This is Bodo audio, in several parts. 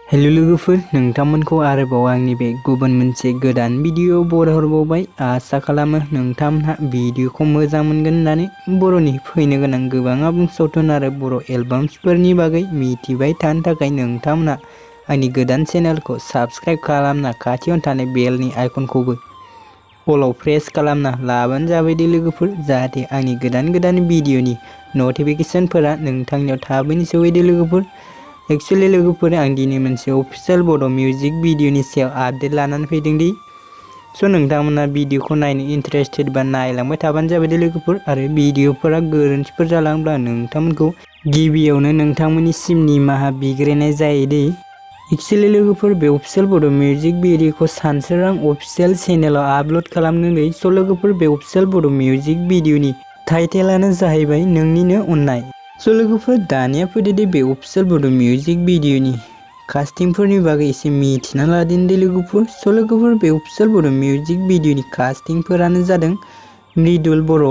हेलो लोगोफोर, नोंथांमोनखौ आरोबाव आंनि बे गुबुन मोनसे गोदान भिडिअ बरायहरबावबाय। आसा खालामो नोंथांमोनहा भिडिअखौ मोजां मोनगोन होननानै। बर'नि फैनो गोनां गोबां आबुं सावथुन आरो बर' एलबाम्सफोरनि बागै मिथिबाय थानो थाखाय नोंथांमोनहा आंनि गोदान चेनेलखौ साबस्क्राइब खालामना खाथियावनो थानाय बेलनि आइकनखौबो अलाव प्रेस खालामना लाबानो जाबाय दे लोगोफोर, जाहाथे आंनि गोदान भिडिअनि नटिफिकेशनफोरा नोंथांनियाव थाबैनो सौहैदो लोगोफोर। एक्चुअली लोगोफोर, आं दिनै मोनसे अफिशियल बड' मिउजिक भिडिअनि सायाव आपडेट लानानै फैदों दि। स' नोंथांमोना भिडिअखौ नायनो इन्टारेस्टेड बा नायलांबाय थाबानो जाबाय दे लोगोफोर। आरो भिडिअफोरा गोरोन्थिफोर जालांब्ला नोंथांमोनखौ गिबियावनो नोंथांमोननिसिम निमाहा बिग्रोनाय जायो दे। एक्चुअली लोगोफोर, बे अफिशियल बड' मिउजिक भिडिअखौ सानसोरां अफिशियल चेनेलाव आपल'ड खालामदों दे। स' लोगोफोर, बे अफिशियल बड' मिउजिक भिडिअनि टाइटेलानो जाहैबाय नोंनिनो अननाय। स' लोगोफोर, दानिया फैदो दे बे अफिशियल बड' मिउजिक भिडिअनि कास्टिंफोरनि बागै एसे मिथिना लादिनि दे लोगोफोर। स' लोगोफोर, बे अफिशियल बड' मिउजिक भिडिअनि कास्टिंफोरानो जादों मृदुल बर',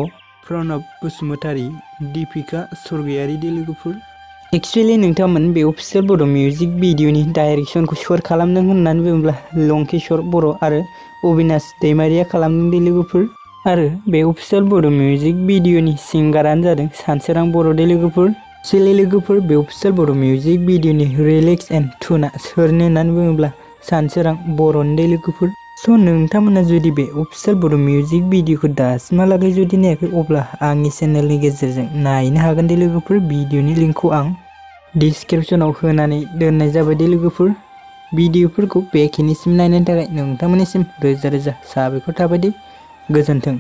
प्रणब बसुमतारी, दीपिका स्वर्गियारी दे लोगोफोर। एक्चुअली नोंथांमोन बे अफिशियल बड' मिउजिक भिडिअनि डाइरेक्सनखौ सोर खालामदों होननानै बुङोब्ला लंकेश्वर बर' आरो अबिनाश दैमारिया खालामदों दे लोगोफोर। आरो बे अफिशियल बड' मिउजिक भिडिअनि सिंगारानो जादों सानसोरां बर' दे लोगोफोर। एक्चुअली लोगोफोर, बे अफिशियल बड' मिउजिक भिडिअनि रिलिक्स एन्ड टुनआ सोरनो होननानै बुङोब्ला सानसोरां बर'नि दे लोगोफोर। स' नोंथांमोना जुदि बे अफिशियल बड' मिउजिक भिडिअखौ दासिमहालागै जुदि नायाखै, अब्ला आंनि चेनेलनि गेजेरजों नायनो हागोन दे लोगोफोर। भिडिअनि लिंकखौ आं डिसक्रिपसनाव होनानै दोननाय जाबाय दे लोगोफोर। भिडिअफोरखौ बेखिनिसिम नायनायनि थाखाय नोंथांमोननिसिम रोजा रोजा साबायखर थाबाय दे। गोजोन्थों।